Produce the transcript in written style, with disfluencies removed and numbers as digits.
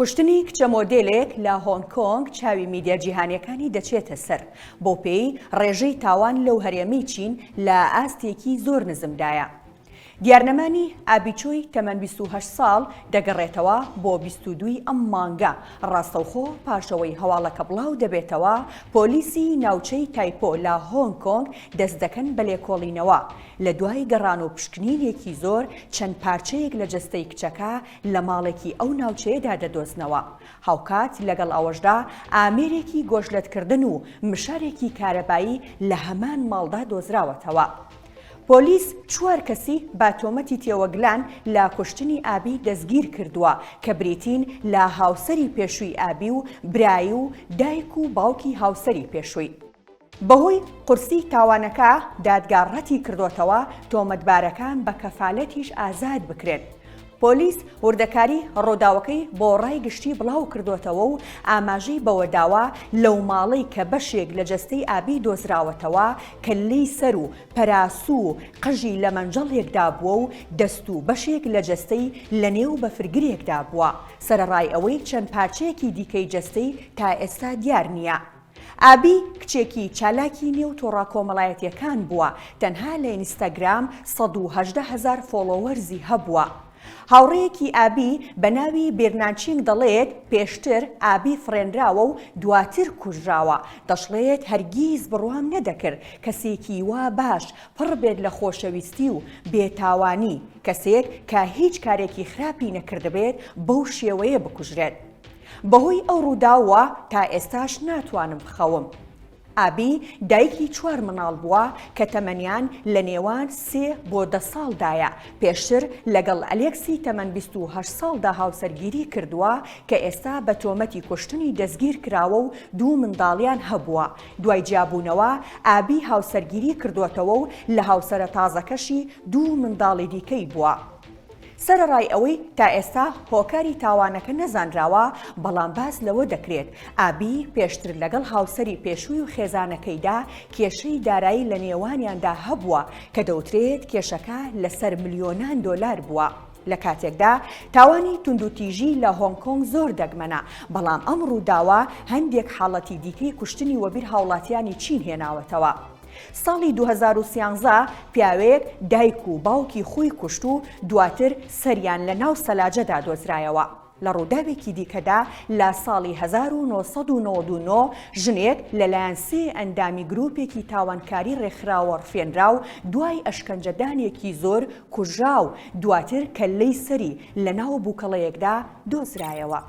کوشتنی کچە مۆدێلێک لە هۆنگ کۆنگ چاوی میدیا جیهانیەکانی دەچێتە سەر، بەوپێی ڕێژەی تاوان لەو هەرێمەی چین لە ئاستێکی زۆر نزمدایە. دیارنەمانی ئابی چۆی تەمەن 28 ساڵ دەگەڕێتەوە بۆ 22 ی ئەم مانگە، ڕاستەوخۆ پاشەوەی هەواڵەکە بڵاو دەبێتەوە، پۆلیسی ناوچەی تایپۆ لە هۆنگ کۆنگ دەست دەکەن بە لێکۆڵینەوە، لە دوای گەڕان و پشکنینێکی زۆر چەند پارچەیەک لە جەستەی کچەکە لە ماڵێکی ئەو ناوچەیەدا دەدۆزنەوە، هاوکات لەگەڵ ئەوەشدا ئامێرێکی گۆشتلەتکردن و مشارێکی کارەبایی لە هەمان ماڵدا دۆزراوەتەوە. پۆلیس چوار کەسی بە تۆمەتی تێوەگلان لە کوشتنی ئابی دەستگیر کردووە کە بریتین لە هاوسەری پێشووی ئابی و برای و دایک و باوکی هاوسەری پێشووی. بەهۆی قورسیی تاوانەکە، دادگا ڕەتی کردۆتەوە تۆمەتبارەکان بە کەفالەتیش ئازاد بکرێن. پۆلیس وردەکاری ڕووداوەکەی بۆ ڕای گشتی بڵاو کردۆتەوە و ئاماژەی بەوەداوە، لەو ماڵەی کە بەشێک لە جەستەی ئابی دۆزراوەتەوە، کەللەی سەر و پەراسوو و قژی لە مەنجەڵێکدا بووە و دەست و بەشێک لە جەستەی لەنێو بەفرگرێکدا بووە، سەرەڕای ئەوەی چەند پارچەیەکی دیکەی جەستەی تا ئێستا دیار نییە. ئابی کچێکی چالاکی نێو تۆڕە کۆمەڵایەتییەکان بووە، تەنها لە ئینستاگرام 118 هەزار followers ی هەبووە. هاوڕێیەکی ئابی بە ناوی بیرنان چینگ دەڵێت، پێشتر ئابی فڕێنراوە و دواتر کوژراوە. دەشڵێت، هەرگیز بڕوام نەدەکرد کەسێکی وا باش، پڕ بێت لە خۆشەویستی و بێتاوانی، کەسێک کە هیچ کارێکی خراپی نەکردبێت بەو شێوەیە بکوژرێت. بەهۆی ئەو ڕووداووە تا ئێستاش ناتوانم بخەوم. ئابی دایکی چوار منداڵ بووە کە تەمەنیان لە نێوان سێ بۆ دە ساڵدایە، پێشتر لەگەڵ ئەلێکسی تەمەن 28 ساڵدا هاوسەرگیری کردووە کە ئێستا بە تۆمەتی کوشتنی دەستگیرکراوە و دوو منداڵیان هەبووە. دوای جیابوونەوە ئابی هاوسەرگیری کردووەتەوە و لە هاوسەرە تازەکەشی دوو منداڵی دیکەی بووە. سەرەڕای ئەوەی تا ئێستا هۆکاری تاوانەکە نەزانراوە، بەڵام باس لەوە دەکرێت، ئابی پێشتر لەگەڵ هاوسەری پێشووی و خێزانەکەیدا کێشەی دارایی لە نێوانیاندا هەبووە، کە دەوترێت کێشەکە لەسەر ملیۆنان دۆلار بووە. لە کاتێکدا تاوانی توندوتیژی لە هۆنگ کۆنگ زۆر دەگمەنە، بەڵام ئەم ڕووداوە هەندێک حاڵەتی دیکەی کوشتنی وەبیر هاوڵاتیانی چین هێناوەتەوە. ساڵی 2013 پیاوێک دایک و باوکی خۆی کوشت و دواتر سەریان لە ناو سەلاجەدا دۆزرایەوە. لە ڕووداوێکی دیکەدا لە ساڵی 1999 ژنێک لەلایەن سێ ئەندامی گروپێکی تاوانکاری ڕێکخراوە ڕفێنرا و دوای ئەشکەنجەدانێکی زۆر کوژرا و دواتر کەللەی سەری لەناو بوکەڵەیەکدا دۆزرایەوە.